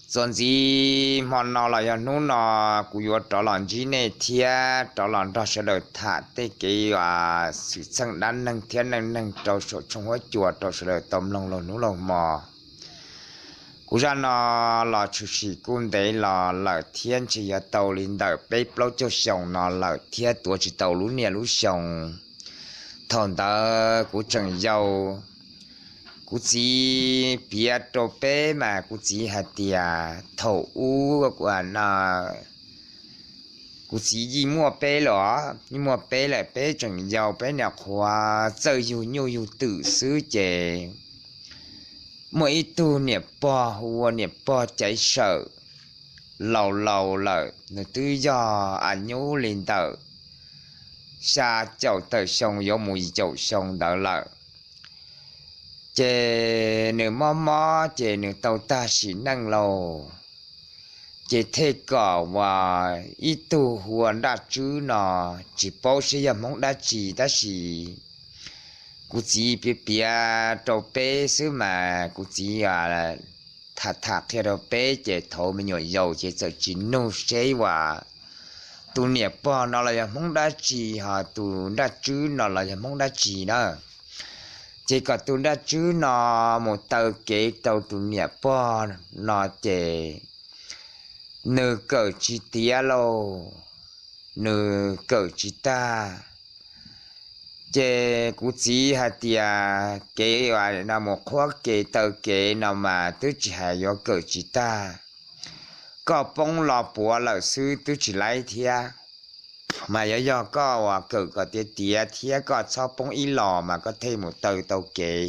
Txuas ntxiv hmo no los yog hnub no, kuv yuav rov los ntsib nej thiab rov los nrog sawv daws tham tej kev xwm txheej dab neeg thiab neej neeg rau saum tshooj huab cua rau sawv daws tau mloog laug hnub laug hmo. Kuv zaj no los tshwm sim kuj ntev los lawm thiab ntshe yuav tau li ntawm peb plaub caug xyoo no lawm thiab tuav tsis tau lub niaj lub xyoo. Thaum ntawd kuv tseem yau, kuv txiv piav rau peb mas kuv txiv hais tias thaum ub kuv txiv yeej muaj peb lawm, yeej muaj peb lawm, peb tseem yau, peb nyuam qhuav txawj yug nyuj yug twm xwb ces muaj ib tug niam pog hu ua niam pog Caiv Sawm, laus laus lawm, nws twb yog a nyuj li ntawm xya caum tawm xyoo yuav mus yim caum xyoo ntawd lawm. Ces nws mob mob ces nws tau tag sim neej lauj. Ces thiaj kom uas ib tug hu ua Nraj Tswb no, tsis paub seb yog Hmoob dab tsi tab sis kuv txiv piav piav rau peb xwb mas kuv txiv tham tham qhia rau peb ces thaum me nyuam yaus ces txawm tsis nug seb uas tus niam pog no los yog Hmoob dab tsi, ho tus Nraj Tswb no los yog Hmoob dab tsi na. Ces kom tus Nraj Tswb no mus taw kev rau tus niam pog no ces nws kawm tsis tiav lauj, nws kawm tsis tag. Ces kuv txiv hais tias kev no mus qhuab kev taw kev no mas twb tsis hais yuav kawm tsis tag, koj poob los puav lawm xwb twb tsis laib thiab. Mas yuav yog koj uas kawm kom tiav tiav thiab koj txhob poob ib los mas koj thiaj mus taw tau kev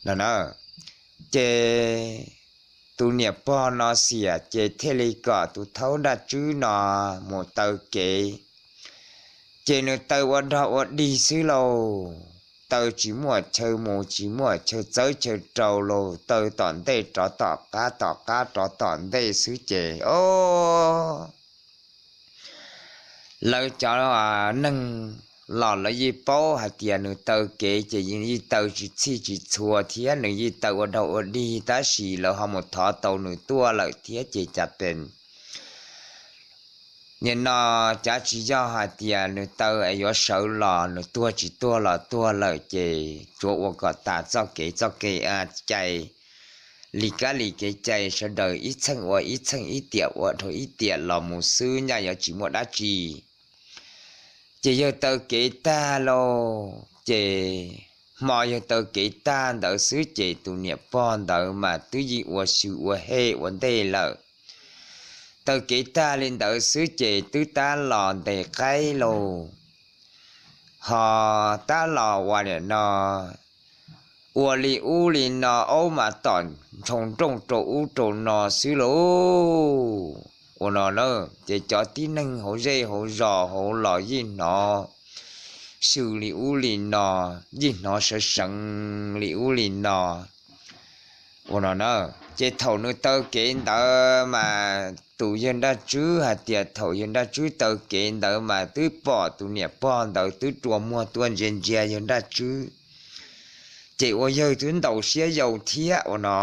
no na. Ces tus niam pog no xiam ces thiaj li kom tus thaub Nraj Tswb no mus taw kev. Ces nws taw ua dog ua dig xwb lauj, taw tsis muaj chaw mus tsis muaj chaw txawb chaw rau lauj, taw tom ntej rov tom qab tom qab rov tom ntej xwb ces o lawv cov neeg los lawv yeej paub hais tias nws taw kev ces yeej taw tsis txhij tsis txhua thiab nws yeej taw ua dog ua dig tab sis lawv ho mus thov tau nws tuaj lawm thiab ces cas pes nim no cav tsis yog hais tias nws taw es yuav sawv los, nws tuag tsis tuag los tuag lawm ces tsuav ua kom tas txoj kev txoj kev cai li kab li kev cai sawv daws ib txheej ua ib txheej ib tiam ua dhau ib tiam los mus xwb nyaj yuav tsis muaj dab tsi. Ces yawg taw kev tag lauj ces hmo yawg taw kev tag ntawd xwb ces tus niam pog ntawd mas twb yeej ua xyw ua hej ua ntej lawm. Taw kev tag li ntawd xwb ces twb tab los ntes qaib lauj, ho tab los ua nim no ua li ub li no, aub mas tom ntshoo nrooj rau ub rau no xwb lauj. Ua no na, ces cov tib neeg hauv zej hauv zos hauv los yeej hnov xyw li ub li no, yeej hnov sawv seev li ub li no. Ua no na, ces thaum nws taw kev ntawd mas tus yawg Nraj Tswb hais tias thaum yawg Nraj Tswb taw kev ntawd mas twb pom tus niam pog ntawd twb rua muag tuaj ntsia ntsia yawg Nraj Tswb, ces ua yawg twb ntaus siab yau thiab ua no.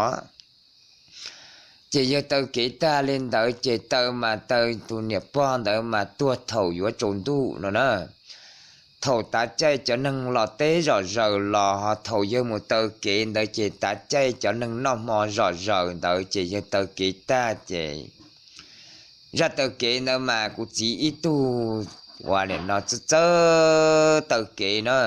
Ces yawg taw kev tag li ntawd ces taw mas taw tus niam pog ntawd mas tuag thaum yuav tsaus ntuj no na. Thaum tav caij cov neeg los teb zom zaws los ho thaum yawg mus taw kev ntawd ces tav caij cov neeg noj hmo zom zaws ntawd ces yawg taw kev tag ces zaj taw kev ntawd mas kuv txiv ib tug uas nim no txawj txawj taw kev na.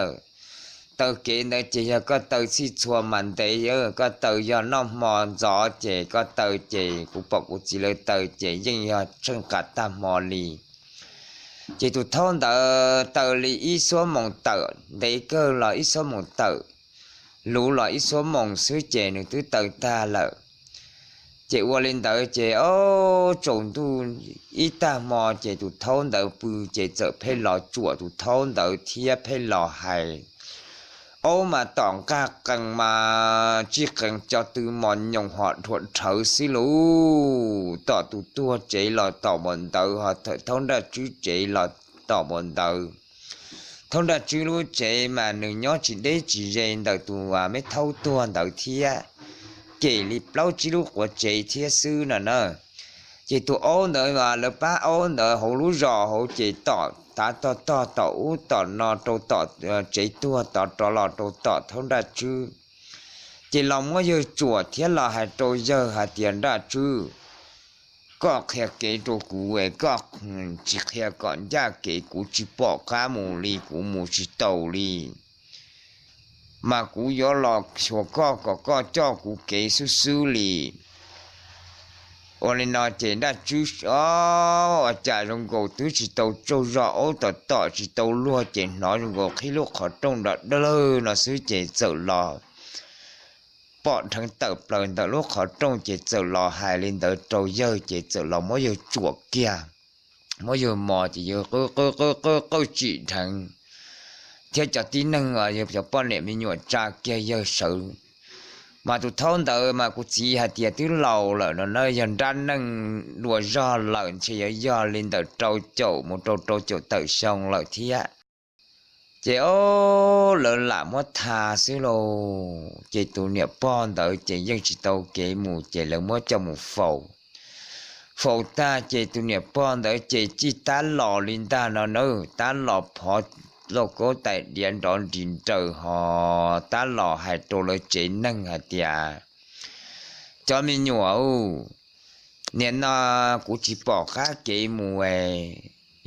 Taw kev ntawd ces yog koj taw txhij txhua mas ntev, koj taw yog noj hmo ntxov ces koj taw ces kuv pom kuv txiv lawv taw ces yeej yog tsheej qas tag hmo li. Ces tus thaub ntawd taw li ib xuab moos tawm, ntev kawg los ib xuab moos tawm, luv los ib xuab moos xwb ces nws twb taw tag lawm. Ces ua li ntawd ces o, tsaus ntuj ib tag hmo ces tus thaub ntawd pw ces txawm pheej los tsuam tus thaub ntawd thiab pheej los hais, aub mas tom nqaj qees mas tsij qees co tw mos nyoos ho dhuav dhawv xwb lauj. Tom tus tuag tsev los tom npaum ntawd ho thaum thaub Nraj Tswb tsev los tom npaum ntawd. Thaub Nraj Tswb lub tsev mas nws nyob tsis deb tsis ze ntawm tus me thaub tuag ntawd thiab. cem li plaub tsib lub quav tsev thiab xwb no na. Ces tus aub ntawd mas lawv pab aub ntawd hauv lub zos hauv ces tom tav tog tog tom ub tom no rau tom tsev tuag tod rov los rau tom thaub nraj tswb. Ces los muab yawg tsuam thiab los hais rau yawg hais tias, Nraj tswb, koj qhia kev rau kuv es koj tsis qhia kom ncaj kev kuv tsis pom qab mus li, kuv mus tsis taus li. Mas kuv yuav los xyuas koj kom koj coj kuv kev xwb xwb li. Ua li no ces nraj tswb, o, ua cas zoo nkaus twb tsis tau tsaug zog, aub tom tom tsis tau luag ces hnov zoo nkaus qhib lub qhov rooj dawb dawb no xwb ces txawm los pom dheev tawm plaws ntawm lub qhov rooj ces txawm los hais li ntawd rau yawg ces txawm los muab yawg tsuam kiag, muab yawg mos ces yawg qw qw qw qw qwj tsim dheev thiab cov tib neeg, yawg cov poj niam me nyuam tsa kiag yawg sawv. Mas tus thaub ntawd mas kuv txiv hais tias twb laus lawm no na, yog nrab neej dua zog lawm ntshe yuav yog li ntawm rau caum mus rau rau caum tawm xyoo lawm thiab. Ces o, lawv lam muab tha xwb lauj. Ces tus niam pog ntawd ces yeej tsis tau kev mus ces lawv muab coj mus faus. Faus tag ces tus niam pog ntawd ces txij tab los li ntag no na, tab los phov lauj kaub tais diav nrov nris nraws hos tab los hais rau lawv tsev neeg hais tias, Cov me nyuam, nim no kuv tsis pom qab kev mus es,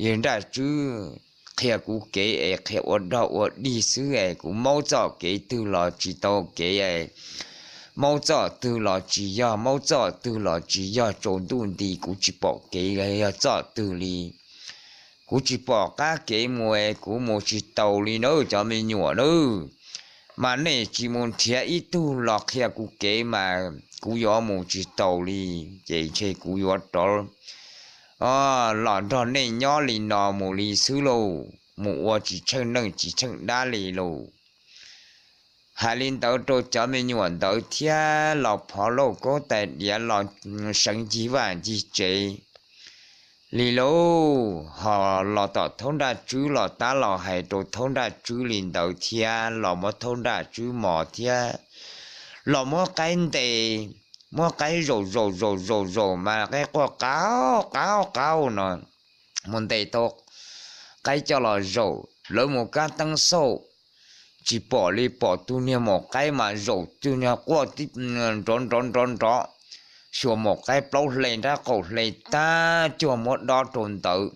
yawg nraj tswb qhia kuv kev es qhia ua dog ua dig xwb es kuv maub txoj kev twg los tsis tau kev es, maub txoj twg los tsis yog, maub txoj twg los tsis yog, tsaus ntuj nti kuv tsis pom kev yog txoj twg li. Kuv tsis pom qab kev mus es kuv mus tsis taus li na cov me nyuam na. Mas nej tsis mus nrhiav ib tug los qhia kuv kev mas kuv yuav mus tsis taus li. Ces ntshe kuv yuav rov los nrog nej nyob li no mus li xwb lauj, mus ua tsis tsheej neej tsis tsheej dab li lauj. Hais li ntawd rau cov me nyuam ntawd thiab los phov lauj kaub tais diav los seev ncig vaj ncig tsev li lauj. Hos los tom thaub nraj tswb los tab los hais rau thaub nraj tswb li ntawd thiab los muab thaub nraj tswb mos thiab los muab qaib ntes, muab qaib zaum zaum zaum zaum zaum mas qaib quaj qaub qaub qaub no, mus ntes tau qaib coj los zaum. Lawv mus kab teeb xauj tsis pom li, pom tus niag maum qaib mas zaum tus niag quaj nrov nrov nrov nrov, xyuas maum qaib plaub hle nrab qaum hle tag cuag muab dob rau ntawd.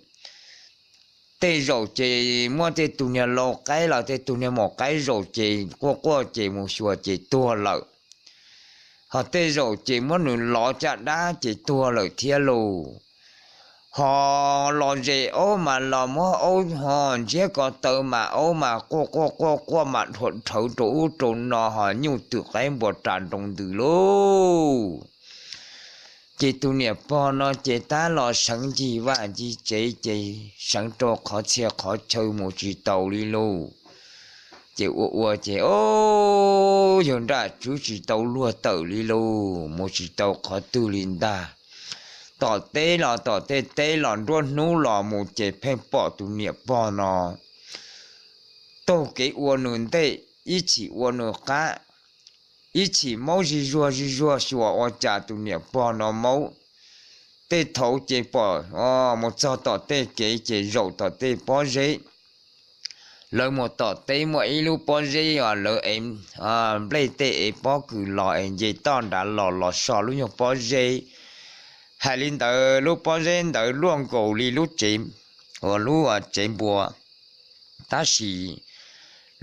Tej zaum ces muab tej tus niag lau qaib los tej tus niag maum qaib zaum ces quaj quaj ces mus xyuas ces tuag lawm. Hos tej zaum ces muab nws lov caj dab ces tuag lawm thiab lauj. Hos los zes aub mas los muab aub ho ntsiab ko taw mas aub mas quaj quaj quaj quaj mas dhuav dhawv rau ub rau no hos nyuj twm qaib npua ras nroo ntws lauj. Ces tus niam pog no ces tab los seev ncig vaj ncig tsev ces seev rau qhov txhia qhov chaw mus tsis taus li lauj. Ces ua ua ces o, yawg nraj tswb tsis tau luag tawm li lauj, mus tsis tau qhov twg li ntag. Tom teb los tom tej teb los nruab hnub los mus ces pheej pom tus niam pog no taug kev ua nws ntej, ib chim ua nws qab, ib chim maub zig zuag zig zuag xyuas ua cas tus niam pog no maub. Tej thaum ces pom mus txog tom tej kev ces zaum tom tej pob zeb. Lawv mus tom teb muaj ib lub pob zeb os, lawv ev nplej tej ev pob kws los es nce toj nrad los los so lub nyuag pob zeb. Hais li ntawd lub pob zeb ntawd luaj nkaus li lub tsev, uas lub tsev npua. Tab sis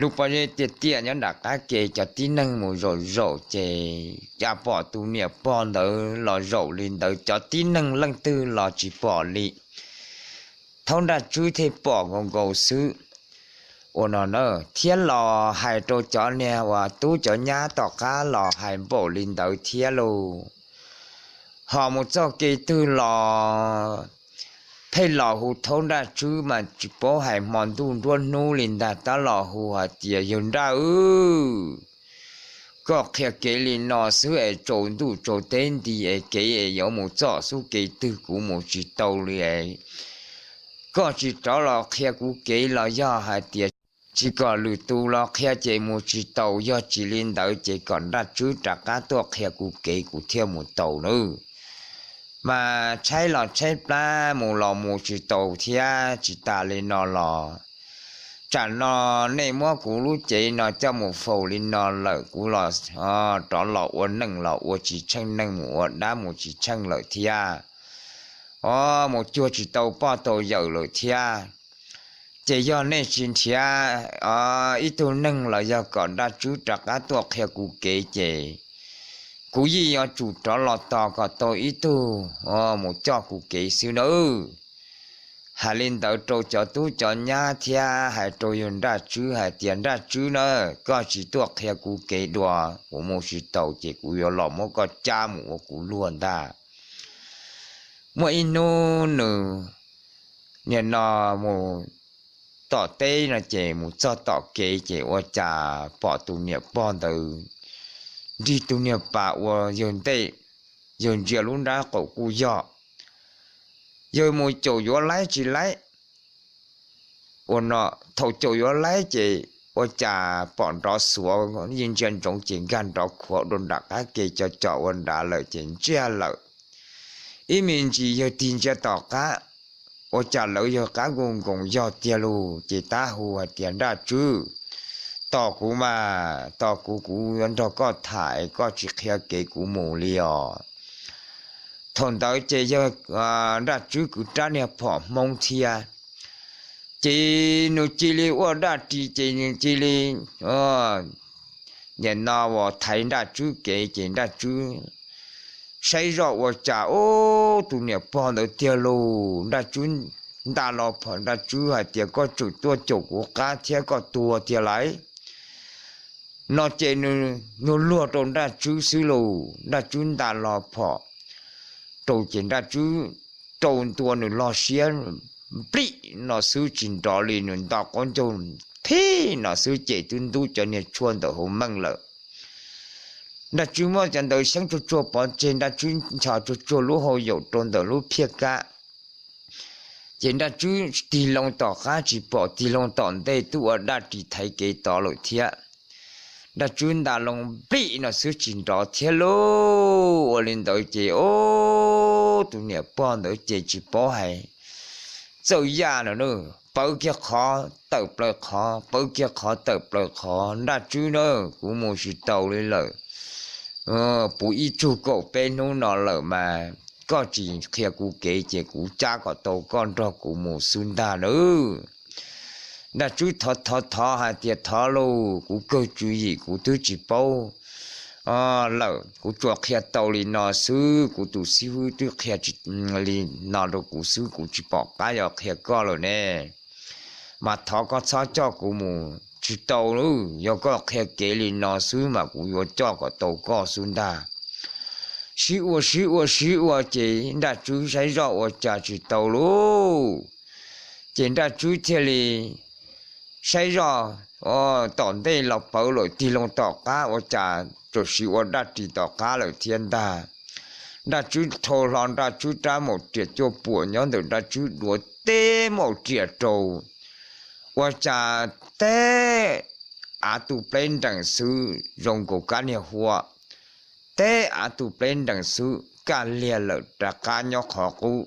lub pob zeb tiaj tiaj nyob nram qab ke, cov tib neeg mus zaum zaum ces cas pom tus niam pog ntawd los zaum li ntawd, cov tib neeg leej twg los tsis pom li. Thaub nraj tswb thiaj pom nkaus nkaus xwb. Ua no na, thiab los hais rau cov niag uas tub cov nyab tom qab los hais npaum li ntawd thiab lauj. Ho mus txoj kev twg los pheej los hu thaub nraj tswb mas tsis paub hais hmo ntuj nruab hnub li ntag, tab los hu hais tias, Yawg nraj, koj qhia kev li no xwb es tsaus ntuj tsaus teb nti es kev es yuav mus txoj xub kev twg kuv mus tsis tau li es, koj tsis rov los qhia kuv kev los yog hais tias tsis kom lwm tus los qhia ces mus tsis taus, yog tsis li ntawd ces kom Nraj Tswb rov qab tuaj qhia kuv kev kuv thiaj mus taus nawb. Mas tshaib los tshaib plab mus los mus tsis taus thiab, tsis tas li no los tsam no nej muab kuv lub cev no coj mus faus li no lawm, kuv los rov los ua neeg los ua tsis tsheej neeg, mus ua dab mus tsis tsheej lawm thiab, o, mus cuag tsis tau poj tau yawm lawm thiab. Ces yog nej tsis nrhiav ib tug neeg los yog kom Nraj Tswb rov qab tuaj qhia kuv kev ces kuv yeej yuav tsum rov los tos kom tau ib tug mus coj kuv kev xwb nawb. Hais li ntawd rau cov tub cov nyab thiab hais rau yawg Nraj Tswb hais tias, Nraj Tswb na, koj tsis tuaj qhia kuv kev dua, kuv mus tsis taus ces kuv yuav los muab koj cab mus ua kuv luag ntag. Muaj ib hnub nws nim no mus tom teb no ces mus txog tom kev ces ua cas pom tus niam pog ntawd nrig tus niag pas ua yawg ntej, yawg ntsia lub nrab qaum kuj yog yawg mus caum yuav laib tsis laib. Ua no thaum caum yuav laib ces ua cas pom nrov xuav yeej ntsia ntsoov ces nkag nrov khuav rau nram qab ke co co ua nrad lawm ces ntsiag lawm. Ib me ntsis yawg tig ntsia tom qab, ua cas lawv yawg qab nkoos nkoos yog tiag lug ces tab hu hais tias, Nraj Tswb, tos kuv mas, tos kuv, kuv yuav nrog koj tham, koj tsis qhia kev kuv mus li os. Thaum ntawd ces yawg Nraj Tswb kwv rab niag phom Hmoob thiab, ces nws cia li ua dab ris ces nws cia li nim no uas thaiv Nraj Tswb kev ces Nraj Tswb saib zoj ua cas ub tus niam pog ntawd tiag lug. Nraj Tswb nta los phom, Nraj Tswb hais tias, Koj tseem tuaj caum kuv qab thiab koj tuag tiag lauj. No ces nws luag rau Nraj Tswb xwb lug. Nraj Tswb nta los phom rau ces Nraj Tswb rau ntua nws lub siab nplij no xwb tsis nrov li, nws nto qaub ncaug phij no xwb ces twb ntub cov niag tshuaj ntawm hauv meej lawm. Nraj Tswb muab cov ntawd xyeeb tsuag tsuag pov tseg, Nraj Tswb nchos tsuag tsuag lub hau yaum rau ntawm lub phiaj kab. Ces Nraj Tswb tig loo tom qab tsis pom, tig loo tom ntej twb ua dab ris thaiv kev tod lawm thiab. Nraj Tswb nta loo nplij no xwb tsis nrov thiab lug. Ua li ntawd ces ub tus niam pog ntawd ces tsis paub hais txawj yaj no, pawv kiag qhov tawm plaws qhov, pawv kiag qhov tawm plaws qhov. Nraj Tswb na, kuv mus tsis taus li lawm. Puv ib tsug kaum peb hnub no lawm mas koj tsis qhia kuv kev ces kuv cab kom tau koj nrog kuv mus xwb ntag nawb. Nraj Tswb thov thov thov hais tias, Thov lauj, kuv kawg tswv yim kuv twb tsis paub lawm, kuv tsuas qhia tau li no xwb, kuv tus xib hwb twb qhia li no rau kuv xwb, kuv tsis pom qab yuav qhia koj lawm ne. Mas thov koj txhob coj kuv mus tsis tau, yog koj qhia kev li no xwb mas kuv yuav coj kom tau koj xwb ntag. Sib ua sib ua sib ua ces Nraj Tswb saib zoj ua cas tsis tau lug. Ces Nraj Tswb thiaj li saib zoj tom ntej los pawv lawm, tig loo tom qab ua cas tsuas siv ua dab ris tom qab lawm thiab ntag. Nraj Tswb dhau hlo Nraj Tswb rab maum riam cuaj puam nyob ntawm Nraj Tswb duav teb maum riam rau, ua cas teb av tu pleb nrees xwb zoo nkaus kab niag hua, teb av tu pleb nrees xwb kaj liag lawm rov qab nyob qhov qub.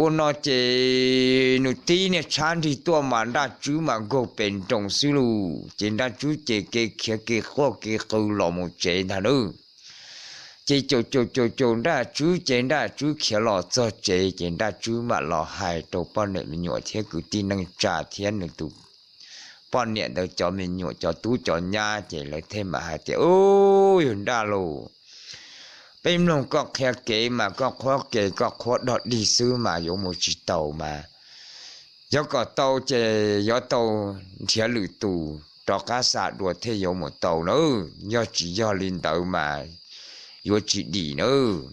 Ua no ces nws tib niag tshab nrig tuaj mas Nraj Tswb mas nkaug pes nroos xwb lug. Ces Nraj Tswb ces kev khiav kev quaj kev qw los mus tsev ntag nawb. Ces caum caum caum caum Nraj Tswb ces Nraj Tswb khiav los txog tsev ces Nraj Tswb mam los hais rau poj niam me nyuam thiab kwv tij neej tsa thiab nws tus poj niam ntawd cov me nyuam cov tub cov nyab ces lawv thiaj mam hais tias, Ub, yawg Nraj lauj, peb mloog koj qhia kev mas koj qhuab kev koj qhuab dog dig xwb mas yuav mus tsis taus mas. Yuav kom tau ces yuav tau nrhiav lwm tus rov qab xa dua thiaj yuav mus tau nawb, yog tsis yog li ntawd mas yuav tsis dim nawb.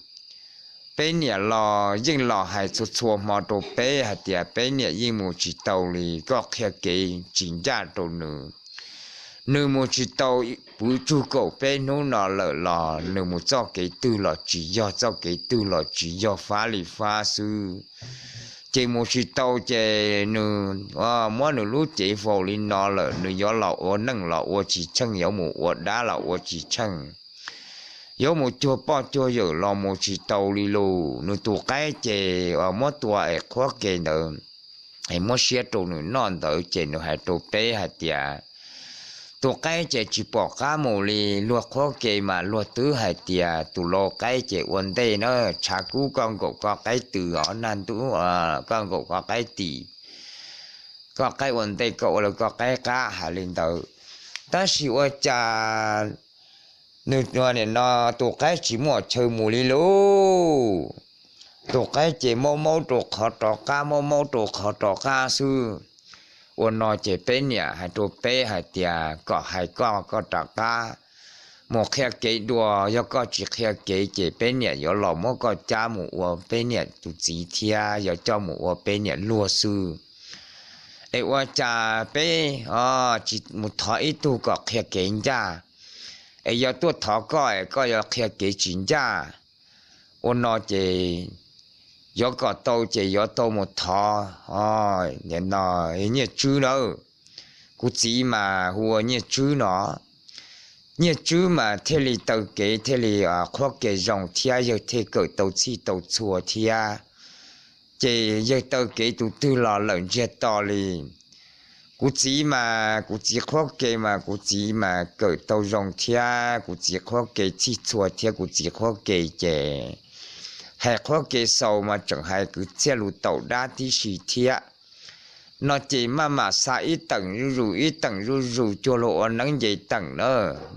Peb niam los yeej los hais txhua txhua hmo rau peb hais tias peb niam yeej mus tsis tau li, koj qhia kev tsis ncaj rau nws. Nws mus tsis tau puv tsug kaum peb hnub no lawm los nws mus txoj kev twg los tsis yog txoj kev twg los tsis yog, fab li fab xwb. ces mus tsis tau ces nws muab nws lub cev faus li no lawm, nws yuav los ua neej los ua tsis tsheej, yuav mus ua dab los ua tsis tsheej, yuav mus cuag poj cuag yawm los mus tsis tau li lus. Nws tus qaib ces muab tua es qhuab ke ntawd es muab siab rau nws noj ntawd ces nws hais rau peb hais tias, tus qaib ces tsis pom qab mus li. Luag qhuab ke mas luag twb hais tias tus lau qaib ces ua ntej na, tshav kub koj nkaum koj qaib twm os, nag ntuj koj nkaum koj qaib tim, koj qaib ua ntej koj ua lawv koj qaib qab, hais li ntawd. Tab sis ua cas nws nim no tus qaib tsis muaj chaw mus li lauj. Tus qaib ces maub maub rau qhov rov qab, maub maub rau qhov rov qab xwb. Ua no ces peb niam hais rau peb hais tias kom hais koj, koj rov qab mus qhia kev dua, yog koj tsis qhia kev ces peb niam yuav los muab koj cab mus ua peb niam tus txiv thiab, yuav coj mus ua peb niam luag xwb. Es ua cas peb tsis mus thov ib tug kom qhia kev ncaj, es yog tuaj thov koj es koj yuav qhia kev tsis ncaj. Ua no ces yuav kom tau ces yuav tau mus thov no Nyiaj Tswb nawb. Kuv txiv mas hu ua Nyiaj Tswb no. Nyiaj Tswb mas thiaj li taw kev thiaj li qhuab kev zoo thiab yawg thiaj kawm tau txhij tau txhua thiab. Ces yawg taw kev tus twg los lawm ntsiag to li. Kuv txiv mas kuv txiv qhuab ke mas kuv txiv mas kawm tau zoo thiab, kuv txiv qhuab ke txhij txhua thiab, kuv txiv qhuab ke ces hais qhuab ke xaus mas tseem hais kwv txhiaj lus taum dab tib si thiab. No ces maj mam xa ib teem zuj zus ib teem zuj zus cuag luag ua neeb nce teem na,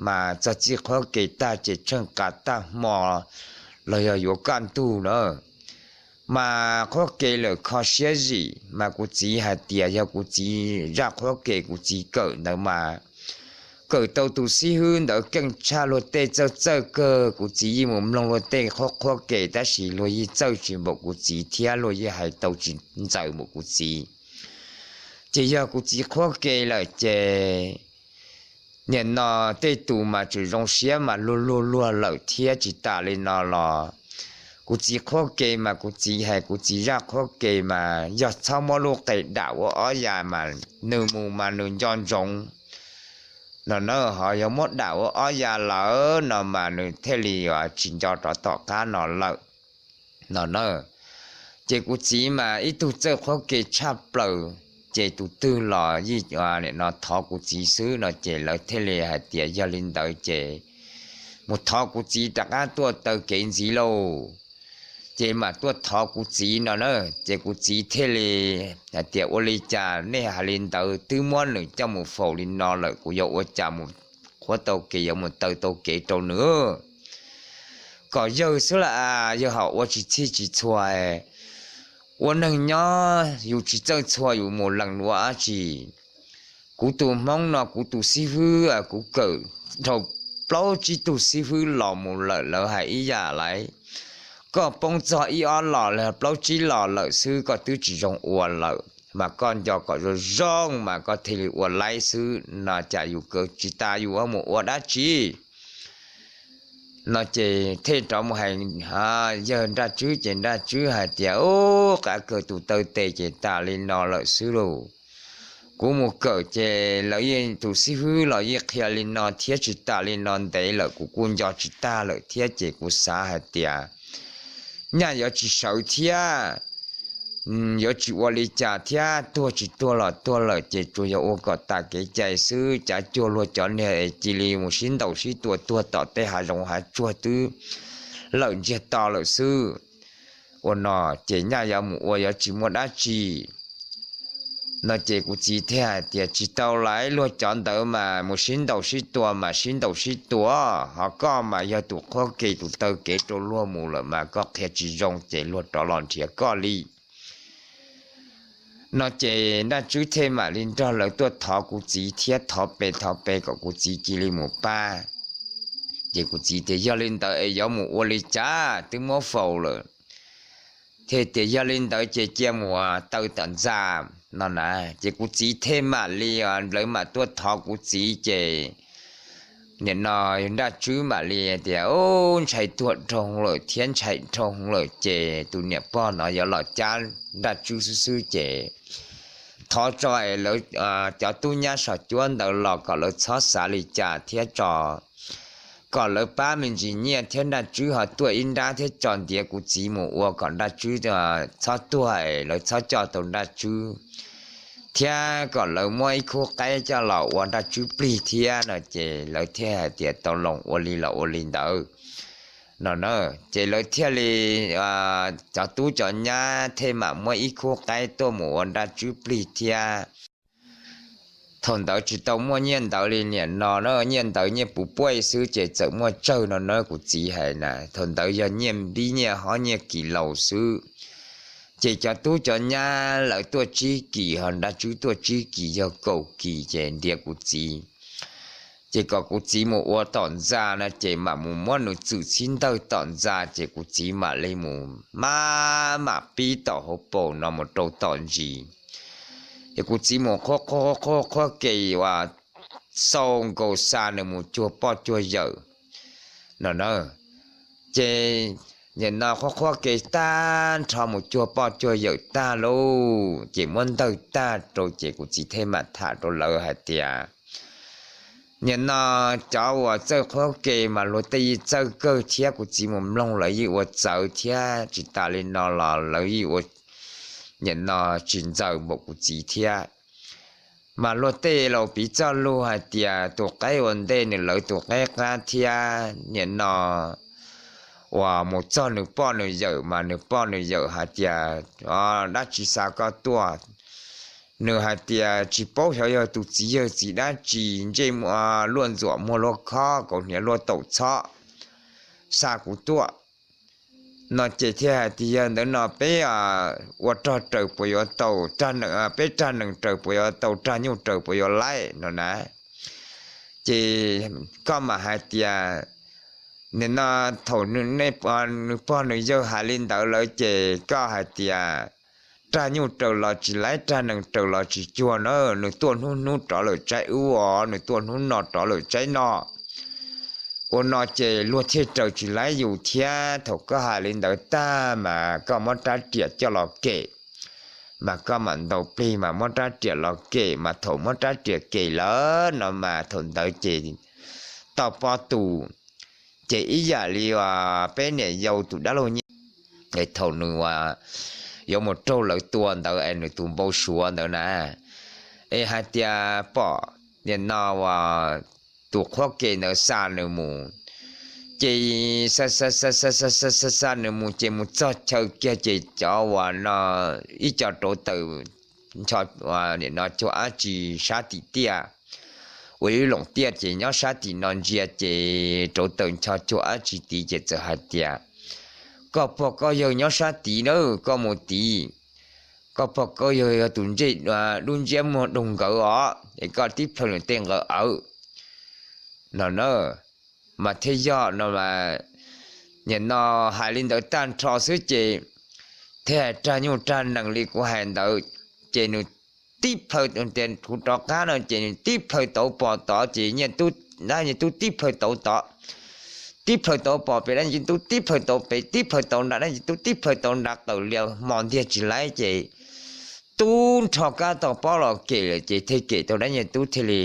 mas txog txij qhuab ke tag ces tsheej qa tag hmo los yog yuav kaj ntug na. Mas qhuab ke lawm kho siab zim mas kuv txiv hais tias yog kuv txiv zaj qhuab ke kuv txiv kawm ntawd mas kawm tau tus xib hwb ntawd keej tshaj luag tej txawj txawj kawg. Kuv txiv yeej mus mloog luag tej qhuab qhuab ke tab sis luag yeej txawj tsis npaum kuv txiv thiab luag yeej hais tau tsis ntxaws npaum kuv txiv. Ces yog kuv txiv qhuab ke lawm ces nim no tej tus mas tseem zoo siab mas luag luag luag lawm thiab. Tsis tas li no los kuv txiv qhuab ke mas kuv txiv hais kuv txiv zaj qhuab ke mas yog txhob muab lub qe dam ua ob ya mas nws mus mas nws nco ntsoov no na, ho yog muab dam ua ob ya lawm no mas nws thiaj li tsis nco rov tom qab no lawm no na. Ces kuv txiv mas ib tug txawj qhuab ke tshaj plaws, ces tus twg los yeej nim no thov kuv txiv xwb no ces lawv thiaj li hais tias yog li ntawd ces mus thov kuv txiv rov qab tuaj taw kev ntxiv lauj. Ces mam tuaj thov kuv txiv no na. Ces kuv txiv thiaj li hais tias ua li cas nej hais li ntawd, twb muab nws coj mus faus li no lawm kuv yuav ua cas mus qhuab tau kev, yuav mus taw tau kev rau nws. Kom yawg xwb las, yawg ho ua tsis txhij tsis txhua. Ua neeg nyob yus tsis txawj txhua yus mus lees dua dab tsi. Kuv tus Hmoob no kuv tus xib hwb kuv kawm dhau plaub tsib tug xib hwb los mus lawm lawv hais ib yam lais. Koj poob txog ib ob los los plaub tsib los lawm xwb koj twb tsis zoo ua lawm mas koj nco kom zoo zoo mas koj thiaj li ua laib xwb no cas yus kawm tsis tas yus mus ua dab tsi. No ces thiaj rov mus hais yawg Nraj Tswb ces Nraj Tswb hais tias ub, qav kawg tus taw tes ces tas li no lawm xwb lauj. Kuv mus kawm ces lawv yeej tus xib hwb los yeej qhia li no thiab tsis tas li no ntev lawm kuv kuj nco tsis tag lawm thiab ces kuv xav hais tias nyaj yuav tsis sawv thiab yuav tsis ua li cas thiab, tuag tsis tuag los tuag lawm ces tsuas yog ua kom tas kev cai xwb. Cav cuag luag cov niag cia li mus sib ntaus sib tua tuag tom tej hav zoov hav tsuag twb lawm ntsiag to lawm xwb. Ua no ces nyaj yuav mus ua yuav tsis muaj dab tsi. No ces kuv txiv thiaj hais tias tsis tau lawm, luag cov ntawd mas mus sib ntaus sib tua mas sib ntaus sib tua, ho koj mas yog tus qhuab ke tus taw kev rau luag mus lawm mas koj qhia tsis zoo ces luag rov los nrhiav koj li. No ces Nraj Tswb thiaj mam li nrog lawv tuaj thov kuv txiv thiab, thov pe thov pe kom kuv txiv cia li mus pab. Ces kuv txiv tias yog li ntawd es yuav mus ua li cas twb muab faus lawm. Thiaj tias yog li ntawd ces cia mus taw tom ntxa no na. Ces kuv txiv thiaj mam li, lawv mam tuaj thov kuv txiv ces nim no Nraj Tswb mam li tias, Ub, ntshai tuag dhau lawm thiab ntshai dhau lawm, ces tus niam pog no yuav los cab Nraj Tswb xwb xwb ces thov tso lawv cov tub nyab saum cuab ntawd los kom lawv txhob xav li cas thiab tso kom lawv pab me ntsis nyiaj thiab Nraj Tswb ho tuaj ib nrab thiab tso ntiav kuv txiv mus ua kom Nraj Tswb txhob tuag, lawv txhob coj tau Nraj Tswb thiab kom lawv muab ib khub qaib coj los ua Nraj Tswb plig thiab no ces lawv thiaj hais tias tau los ua li los ua li ntawd no na. Ces lawv thiaj li, cov tub cov nyab thiaj mam muab ib khub qaib tuaj mus ua Nraj Tswb plig thiab. Thaum ntawd tsis tau muaj nyiaj ntawv li nim no na, nyiaj ntawv nyiaj puv puaj xwb ces txawm muaj tsawg no na, kuv txiv hais na, thaum ntawd yog nyiaj npib nyiaj hob nyiaj kis laus xwb. Ces cov tub cov nyab lawv tuaj tsib kis ho Nraj Tswb tuaj tsib kis yog kaum kis ces ntiav kuv txiv. Ces kom kuv txiv mus ua tom ntxa no ces mam mus muab nws txwm txhib ntawg tom ntxa ces kuv txiv mam li mus maj mam pib tom hauv paus no mus rau tom ntsis. Ces kuv txiv mus qhuab qhuab qhuab ke uas xau nkaus xa nws mus cuag poj cuag yawm no na. Ces nim no qhuab qhuab ke tag nrho mus cuag poj cuag yawm tag lauj, ces muab ntawg tag rau ces kuv txiv thiaj mam tham rau lawv hais tias, nim no cov uas txawj qhuab ke mas luag tej yeej txawj kawg thiab, kuv txiv mus mloog lawv yeej ua txawv thiab, tsis tas li no los lawv yeej ua, nim no tsis ntxaws npaum kuv txiv thiab. Mas luag tej los piv txoj lus hais tias tus qaib ua ntej nws lawv tus qaib qab thiab, nim no uas mus txog nws poj nws yawm mas nws poj nws yawm hais tias, dab tsi xa koj tuaj? Nws hais tias tsis paub xyov yog tus txiv yawg txiv dab tsi ntsej luaj ntxuam muag luaj khob kaus hniav luaj taum txhob xa kuv tuaj no ces thiaj hais tias yog ntawd no peb ua rog raws puas yuav tau, peb rag nees raws puas yuav tau, rag nyuj raws puas yuav laib no na. Ces koj mam hais tias nim no thaum nws pog nws yawg hais li ntawd lawm ces koj hais tias rag nyuj raws los tsis laib, rag nees raws los tsis cuag na, nws tuaj hnub hnub rov lawm tsaib ub os, nws tuaj hnub no rov lawm tsaib no. Ua no ces luag thiaj raws tsis laib yus thiab. Thaum koj hais li ntawd tag mas koj muab rab riam coj los kem, mas koj mam ntaus plig mas muab rab riam los kem, mas thaum muab rab riam kem lawm no mas thaum ntawd ces tau pob tus. Ces ib yam li peb niam yau tus dab laug nyiaj, thaum nws yuav mus raug lawv tua ntawd es nws tus npau suav ntawd na, es hais tias pom nim no uas tus qhuab ke ntawd xa nws mus, ces xa xa xa xa xa xa xa nws mus ces mus txog chaw kiag ces cov uas no ib co rauv taws ncho, nim no cuag dab tsi sab tim tiaj, ua ib loos tiaj ces nyob sab tim no ntsia ces rauv taws ncho cuag dab tsi tid ces txawm hais tias koj pog koj yawg nyob sab tid na, koj mus tid. Koj pog koj yawg yog tus ntsej dub ntsiab muag doog nkawd os, es koj tib plhaw nws tej nqawd awv no na. Mas thiaj yog no mas, nim no hais li ntawd tag nrho xwb ces thiaj hais rag nyuj rag nees li kuv hais ntawd, ces nws tib plhaw tias kuv rov qab no ces nws tib plhaw tauv pos tod ces nyiaj tub, dab nyiaj tub tib plhaw tauv tod, tib plhaw tauv pos pem, dab nyiaj tub tib plhaw tauv pem, tib plhaw tauv nram, dab nyiaj tub tib plhaw tauv nrad qawm lias hmo ntiag tsis laib ces tub nrho kab tau pob los kem lawm ces thiaj kem tau, dab nyiaj tub thiaj li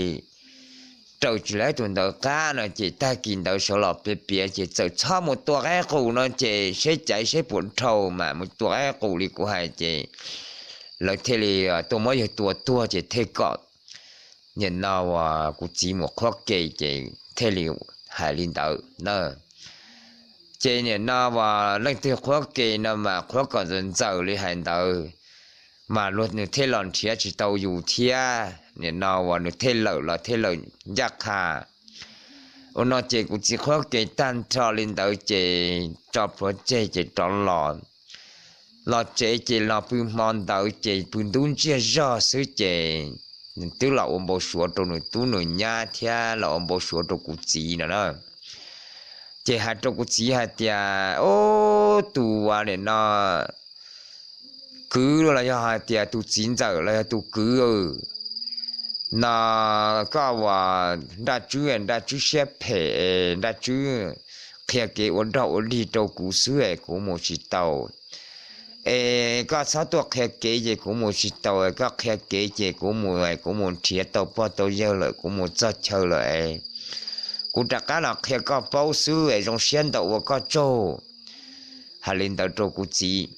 raws tsis laib tus ntawd qab no ces tag kis ntawd sawv los piav piav ces txawm txhob mus tua qaib qus no ces seb caiv seb puas dhau mas mus tua qaib qus li kuv hais ces lawv thiaj li tuaj muab yawg tua tuag ces thiaj kom nim no uas kuv txiv mus qhuab ke ces thiaj li hais li ntawd na. Ces nim no uas leej twg qhuab ke no mas qhuab kom ntxaws ntxaws li hais ntawd, mas luag nws thiaj los nrhiav tsis tau yus thiab, nim no uas nws thiaj lawm los thiaj lawm ncaj qha. Ua no ces kuv txiv qhuab ke tag nrho li ntawd ces tso plhuav tseg ces rov los, los tsev ces los pw hmo ntawd ces pw ntub ntsiag zog xwb ces nws twb los ua npau suav rau nws tub nws nyab thiab los ua npau suav rau kuv txiv no na. Ces hais rau kuv txiv hais tias, Ob, tus uas nim no kwv los yog hais tias tus txiv ntxawm los yog tus kwv, no koj ua Nraj Tswb, Nraj Tswb siab phem, Nraj Tswb qhia kev ua dog ua dig rau kuv xwb es kuv mus tsis tau. Es koj txhob tuaj qhia kev ces kuv mus tsis tau, koj qhia kev ces kuv mus, kuv mus nrhiav tau pog tau yawg lawm, kuv mus txog chaw lawm es kuv rov qab los qhia koj paub xwb es zoo siab ntau ua koj tsaug. Hais li ntawd rau kuv txiv.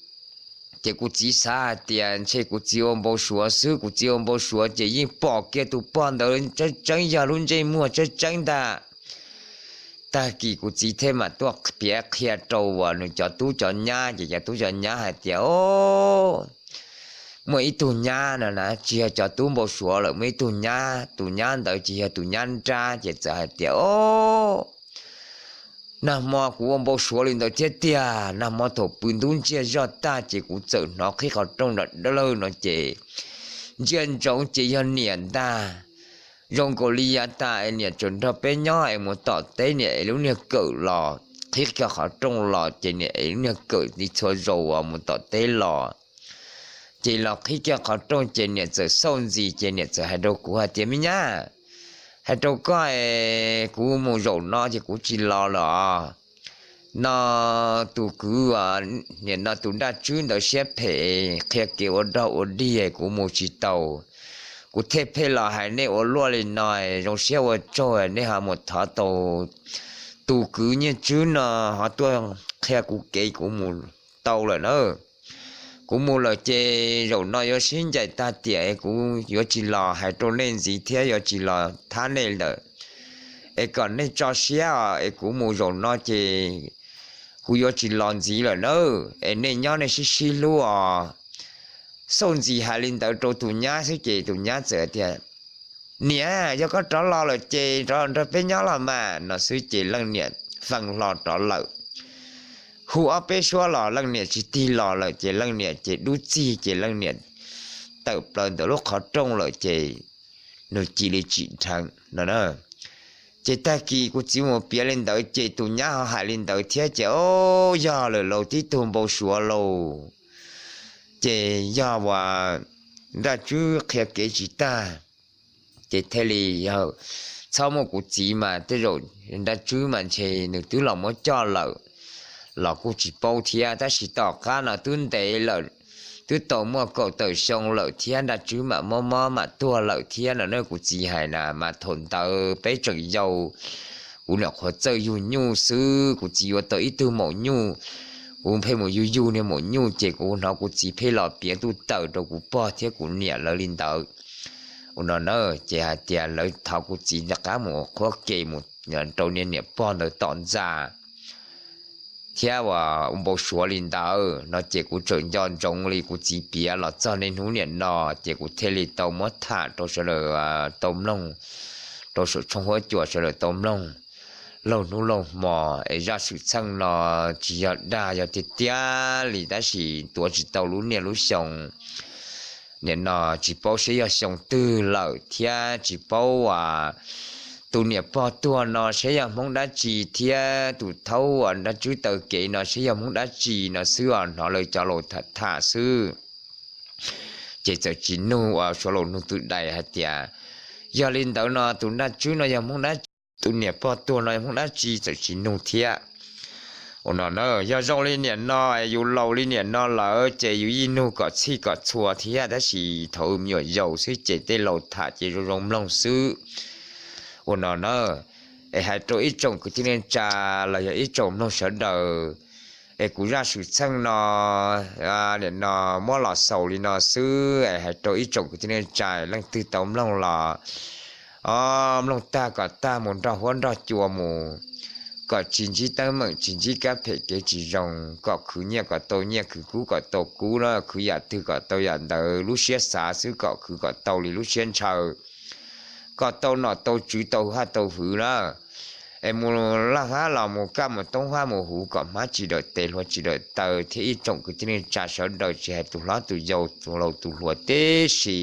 Ces kuv txiv xav hais tias ntshe kuv txiv ua npau suav xwb, kuv txiv ua npau suav ces yeej pom kiag tus pog ntawd tseeb tseeb yog lub ntsej muag tseeb tseeb ntag. Tag kis kuv txiv thiaj mam tuaj piav qhia rau uas nws cov tub cov nyab, ces cov tub cov nyab hais tias, O, muaj ib tug nyab no na, tsis yog cov tub npau suav lawm, muaj ib tug nyab, tus nyab ntawd ces yog tus nyab nrab, ces txawm hais tias, O, nag hmo kuv ua npau suav li ntawd thiab tiag. Nag hmo thaum pw ntub ntsiag zoj tag ces kuv txawm hnov qhib qhov rooj nram dawb lawg no ces ntsia ntsoov ces yog niam ntag. Zoo nkaus li yav tas es niam tseem nrog peb nyob es mus tom teb, niam ev lub niag kawm los qhib kiag qhov rooj los ces niam ev lub niag kawm li txhua zaus uas mus tom teb los. Ces los qhib kiag qhov rooj ces niam txawm xauj ntxiv ces niam txawm hais rau kuv hais tias, Me nyab, hais rau koj es kuv mus zaum no ces kuv tsis los lawm os. No tus kwv, nim no tus Nraj Tswb ntawd siab phem, qhia kev ua dog ua dig, kuv mus tsis tau. Kuv thiaj pheej los hais nej ua luaj li no, zoo siab ua tsaug nej ho mus thov tau tus kwv Nyiaj Tswb no ho tuaj qhia kuv kev kuv mus tau lawm na. Kuv mus lawm ces zaum no yuav sib ncaim tag tiam es kuv yuav tsis los hais rau nej ntxiv thiab yuav tsis los thab nej lawm. Es kom nej tso siab os, es kuv mus zaum no ces kuv yuav tsis los ntxiv lawm na. Es nej nyob nej sib sib hlub os. Xauj ntxiv hais li ntawd rau tus nyab xwb ces tus nyab txawm tias, Niam, yog koj rov los lawm ces rov los nrog peb nyob los mas, no xwb ces leej niam feej hlo rov lawm. Hu ob peb suab los leej niam tsis tig los lawm ces leej niam ces dub txig ces leej niam tawm plaws ntawm lub qhov rooj lawm ces nws cia li tsim dheev no. Ces tag kis kuv txiv mus piav li ntawd ces tus nyab ho hais li ntawd thiab ces, O, yog lawm lauj, tib tug npau suav lauj. Ces yog uas Nraj Tswb qhia kev tsis tag, ces thiaj li yog txhob muaj kuv txiv mas tej zaum Nraj Tswb mas ntshe nws twb los muab coj lawm los kuj tsis paub thiab. Tab sis tom qab no twb ntev lawm, twb tau muaj kaum tawm xyoo lawm thiab Nraj Tswb mam mob mob mam tuag lawm thiab no na. Kuv txiv hais na mas thaum ntawd peb tseem yau, kuv nyuam qhuav txawj yug nyuj xwb, kuv txiv yuav tau ib tug maum nyuj, kuv pheej mus yug yug niag maum nyuj ces kuv hnov kuv txiv pheej los piav ntuj tawm rau kuv pog thiab kuv niam lawv li ntawd. Ua no na, ces hais tias lawv thov kuv txiv rov qab mus qhuab ke mus rau niag niam pog ntawd tom ntxa thiab uas ua npau suav li ntawd no ces kuv tseem nco ntsoov li kuv txiv piav los txog niaj hnub niam no, ces kuv thiaj li tau muab tham rau sawv daws tau mloog, rau saum tshooj huab cua sawv daws tau mloog laug hnub laug hmo. Es zaj xwm txheej no tsis yog dag, yog tiag tiag li tab sis tuav tsis tau lub niaj lub xyoo. Niam no tsis paub seb yog xyoo twg lawm thiab tsis paub uas tus niam pog tuag no seb yog Hmoob dab tsi thiab tus thaub uas Nraj Tswb taw kev no seb yog Hmoob dab tsi no xwb os. Hnov lawv cov laus tham tham xwb, ces txawm tsis nug uas suav laus nug twm dais hais tias yog li ntawd no tus Nraj Tswb no yog Hmoob dab tsi, tus niam pog tuag no yog Hmoob dab tsi, txawm tsis nug thiab. Ua no na, yog zoo li niam no, yus laus li niam no lawm ces yus yeej nug kom txhij kom txhua thiab, tab sis thaum me nyuam yaus xwb ces tej laus tham ces zoo zoo mloog xwb. Ua no na, es hais rau ib tsoom kwv tij neej tsa los yog ib tsoom mloog sawv daws, es kuv zaj xwm txheej no nim no muab los xaus li no xwb, es hais rau ib tsoom kwv tij neej tsa leej twg tau mloog los, o, mloog tag kom tag mus nrog huab nrog cua mus, kom tsis ntsib teeb meem, tsis ntsib kab phem kev tsis zoo, kom khwv nyiaj kom tau nyiaj, khwv kub kom tau kub na, khwv yam twg kom tau yam ntawd, lub siab xav xwb kom khwv kom tau li lub siab ntshaw, kom tau nom tau tswv tau haj tau hwv na. Es mus laj hab los mus kaj mus toob hab mus huv kom hmab tsis dawm tes hlua tsis dawm taw thiab ib tsoom kwv tij neej tsa sawv daws tsis hais tus hlob tus yau tus laus tus hluas tib si.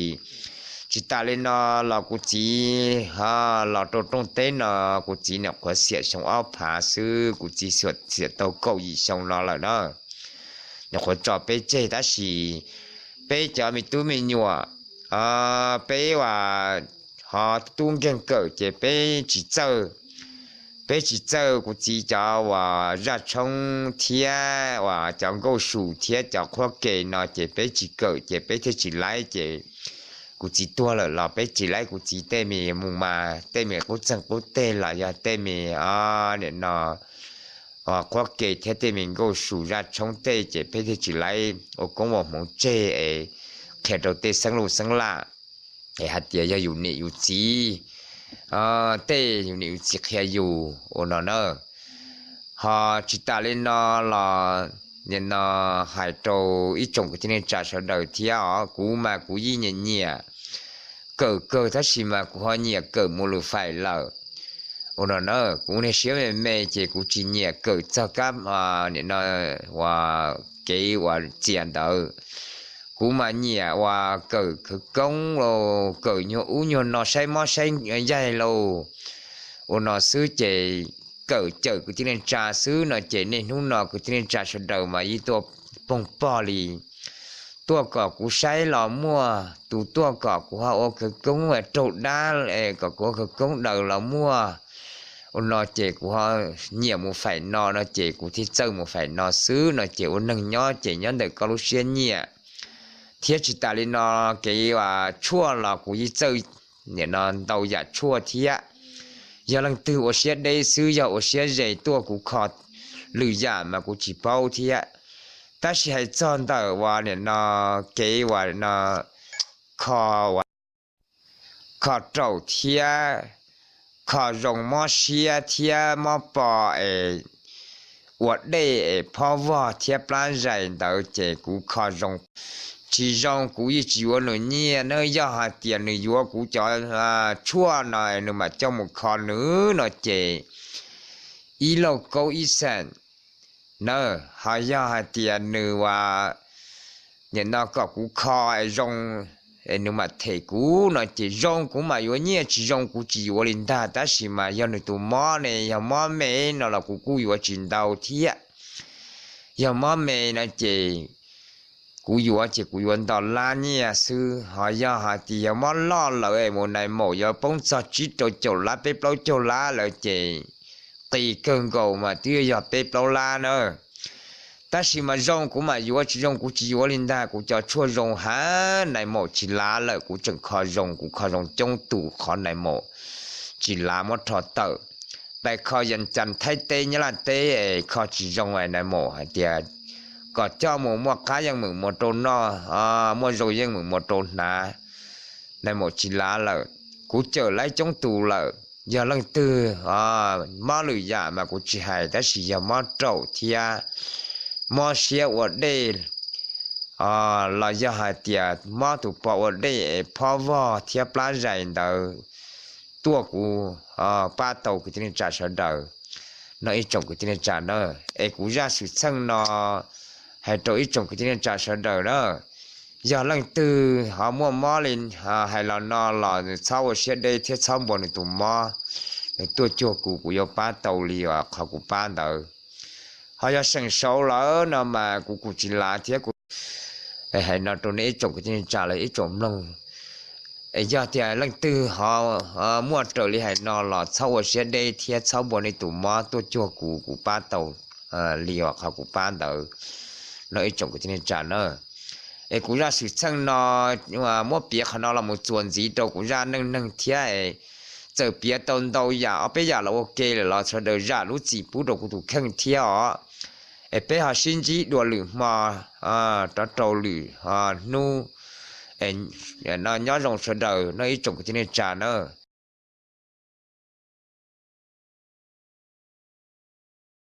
Tsis tas li no los kuv txiv ho los rau rooj teb no, kuv txiv nyuam qhuav xiam xyoo ob phav xwb, kuv txiv xiam tau kaum yim xyoo no lawm na. Nyuam qhuav tso peb tseg tab sis peb cov me tub me nyuam, peb uas ho tub nkeeg kawm ces peb tsis txawj, peb tsis txawj kuv txiv cov uas zaj tshoob thiab uas cov nkauj su thiab cov qhuab ke no ces peb tsis kawm ces peb thiaj tsis laib ces kuv txiv tuag lawm los peb tsis laib kuv txiv tej me mus mas tej me qub txeeg qub teg los yog tej me, o, nim no qhuab ke thiab tej me nkauj su zaj tshoob tej ces peb thiaj tsis laib ua koob ua hmoov tseg es qhia rau tej xeeb luj xeeb laj es hais tias yog yus niam yus txiv, tej yus niam yus txiv qhia yus ua no na. Ho tsis tas li no los nim no hais rau ib tsoom kwv tij neej tsa sawv daws thiab os, kuv mas kuv yeej nyiam nyiam kawm kawg tab sis mas kuv ho nyiam kawm mus lwm faim lawm. Ua no na, kuv niag siab me me ces kuv tsis nyiam kawm txog kab, nim no, uas kev uas txias ntawd. Kuv mas nyiam uas kawm khawv koob los kawm nyuag ub nyuag no saib mob saib yaig lauj. Ua no xwb ces kawm cawm kwv tij neej tsa xwb no ces niaj hnub no kwv tij neej tsa sawv daws mas yeej tuaj poog pog li, tuaj kom kuv saib los muaj, tus tuaj kom kuv ho ua khawv koob raug dab, kom kuv ua khawv koob daws los muaj. Ua no ces kuv ho nyiam mus faim no no ces kuv thiaj txawj mus faim no xwb no ces ua neeg nyob ces nyob ntawm koj lub siab nyiam. Thiab tsis tas li no, kev uas tshuaj los kuv yeej txawj nim no ntau yam tshuaj thiab. Yog leej twg ua siab deb xwb, yog ua siab ze tuaj kuv kho lwm yam mas kuv tsis paub thiab. Tab sis hais txog ntawm uas nim no kev uas no kho, kho raum thiab kho zoo mob siab thiab mob po es ua dej es phob vog thiab plab zais ntawd ces kuv kho zoo. Tsis zoo kuv yeej tsis yuav nws nyiaj na, yog hais tias nws yuav kuv cov tshuaj no nws mam coj mus kho nws no ces ib lauj kaub ib xeem na. Ho yog hais tias nws uas nim no kom kuv kho es zoo es nws mam them kuv no ces zoo kuv mam yuav nyiaj, tsis zoo kuv tsis yuav li ntag. Tab sis mas yog nws tus mob ne, yog mob me no los kuv kuj yuav tsis ntau thiab. Yog mob me no ces kuv yuav ces kuv yuav nto lab nyiaj xwb. Ho yog hais tias yog mob loj lawm es mus nais maum yuav poob txog tsib rau caum lab peb plaub caug lab lawm ces qis kawg nkaus mas twb yog peb plaub lab na. Tab sis mas zoo kuv mam yuav, tsis zoo kuv tsis yuav li ntag. Kuv cov tshuaj zoo heev, nais maum tsis lav lawm kuv tseem kho zoo, kuv kho zoo coob tus qhov nais maum tsis lav muab rho tawm. Pais kho Yees Cas Thaib teb Nyab Laj teb es kho tsis zoo es nais maum hais tias kom coj mus muaj qab yeej meem mus rau noj, muaj zoo yeej meem mus rau hnav, nais maum tsis lav lawm. Kuv cawm laib coob tus lawm. Yog leej twg mob lwm yam mas kuv tsis hais, tab sis yog mob raum thiab mob siab ua dej los yog hais tias mob tus po ua dej es phob vog thiab plab zais ntawd tuaj kuv pab tau kwv tij neej tsa sawv daws no ib tsoom kwv tij neej tsa na. Es kuv zaj xwm txheej no hais rau ib tsoom kwv tij neej tsa sawv daws na, yog leej twg ho muaj mob li hais los no los nws txhob ua siab deb thiab txhob npau nws tus mob, nws tuaj cuag kuv, kuv yuav pab tau li uas qhov kuv pab ntawd. Ho yog seem saud lawm no mas kuv kuj tsis lav thiab kuv hais no rau nej ib tsoom kwv tij neej tsa los ib tsoom mloog. Es yog tias leej twg ho muaj raws li hais no los txhob ua siab deb thiab txhob npau nej tus mob tuaj cuag kuv, kuv pab tau li uas qhov kuv pab ntawd no ib tsoom kwv tij neej tsa na. Es kuv zaj xwm txheej no muab piav qhov no los mus txuas ntxiv rau kuv zaj neej neeg thiab es txawm piav tau ntau yam ob peb yam los ua ke lawm los sawv daws zam lub txim pub rau kuv tus kheej thiab os. Es peb ho sib ntsib dua lwm hmo rov rau lwm hnub. Nyob zoo sawv daws no ib tsoom kwv tij neej tsa na.